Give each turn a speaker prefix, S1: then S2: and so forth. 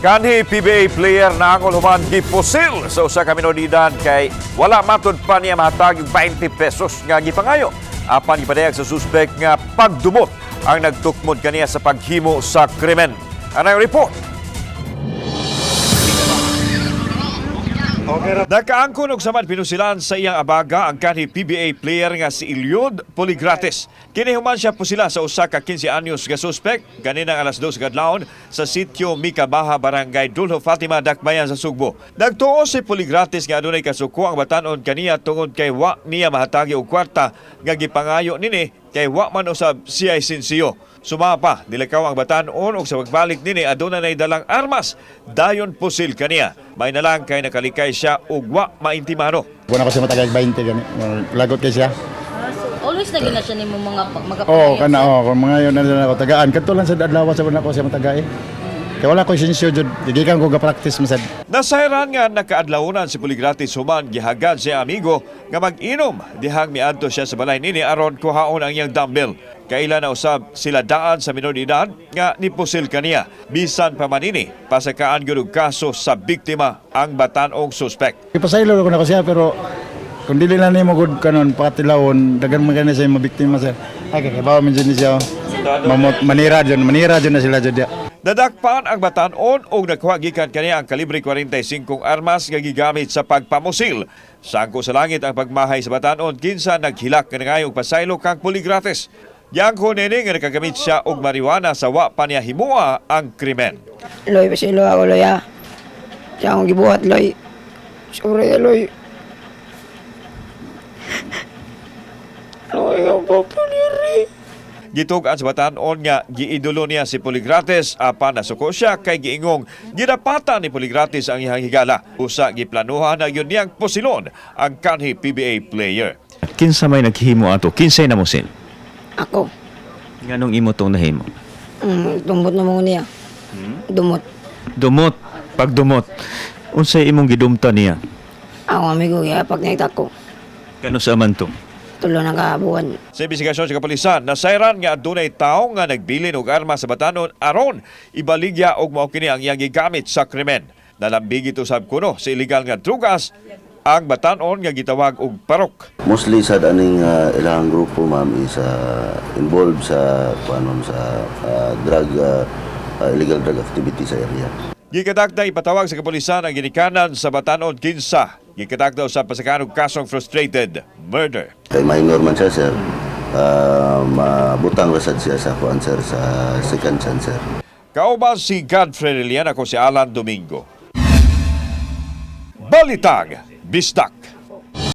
S1: Kanhi PBA player naangol human gipusil sa usa ka minor de edad kay wala matud pa niya mahatag og 20 pesos nga gipangayo. Apan gipadayag sa suspect nga pagdumot ang nagtukmod kaniya sa paghimo sa krimen. Anang report. Nakaangkon og samad pinusilan sa iyang abaga ang kanhi PBA player nga si Eliud Poligrates. Kini human siya pusila sa usa ka 15 anyos nga suspect ganinang alas 2 kadlawon sa sitio Mika Baha, Barangay Duljo Fatima, Dakbayan sa Sugbo. Nagtuo si Poligrates nga adunay kasuko ang batan-on kaniya tungod kay wa niya mahatagi og kwarta nga gipangayo nini kay wa man usab siya sinsiyo. Sumapa pa, nilakaw ang batan-on og sa pagbalik nini aduna nay dalang armas dayon pusil kaniya. May nalang kay nakalikay siya ug wa maintimano.
S2: Wala ko siya matagay 20 gani. Lagot kay siya.
S3: Always na gina siya nimo mga
S2: Oo, kana oh, kung mga yun na lang ako tagaan. Kadto lang sa adlaw sa ko siya matagay. Kay wala ko sensyo jud. Gikan ko ga-practice masad.
S1: Nasayran nga nakaadlawunan si Poligrates human gihagad siya amigo nga mag-inom dihang miadto siya sa balay nini aron kuhaon ang iyang dumbbell. Kaila na usab sila daan sa minor de edad nga nipusil kaniya. Bisan pa man ini, pasakaan gyud og kaso sa biktima ang batan-ong suspect.
S2: Ipasaylo ko na ko siya, pero kung dili na nimo gud kanon patilawon, dagan man kani sa imo biktima, sir. Ay, kay bawo man jud ni siya, oh. Mamot manira jud na sila jud ya.
S1: Nadakpan ang batan-on og nakuha gikan kaniya ang kalibre 45 armas nga gigamit sa pagpamusil. Sangko sa langit ang pagmahay sa batan-on kinsa naghilak nga og pasaylo kang Poligrates. Giangko nini nga nakagamit siya og marijuana sa wa pa niya himua ang krimen.
S4: Loy, pasilo ako, Loy, ah. Siya akong gibuhat, Loy. Sorry, Loy. Loy, ang papaniri.
S1: Gitug-an sa batan-on nga giidolo niya si Poligrates apan nasuko siya kay giingong gidapatan ni Poligrates ang iyang higala. Usa giplanuhan na gyud niyang pusilon ang kanhi PBA player.
S5: Kinsa may naghimo ato? Kinsay namusil?
S4: Ako.
S5: Nganong imo tong nahimo?
S4: Dumot na mo niya. Dumot.
S5: Dumot, pagdumot. Unsay imong gidumta niya?
S4: Ako amigo, kaya pag nakita ko,
S5: Kano sa man to?
S4: Tulo na kabuan.
S1: Sa investigasyon sa kapulisan, nasayran nga adunay tawo nga nagbilin og armas sa batanon aron ibaligya og mao kini ang iyang gigamit sa krimen. Nalambigit usab kuno sa illegal nga drugas ang batanon nga gitawag og parok.
S6: Mostly sa aning ilahang grupo, ma'am, is involved sa kuan, ma'am, sa drug illegal drug activity sa area.
S1: Gikatakda ipatawag sa kapulisan ang ginikanan sa batanon kinsa. Gikatakda usab pasakaan og kasong frustrated murder.
S6: Kay minor man siya, sir. Mabutang ra sad siya sa kuan, sir, sa second chance, sir.
S1: Kauban si Godfrey Lilian, ako si Alan Domingo. Balitang Bisdak.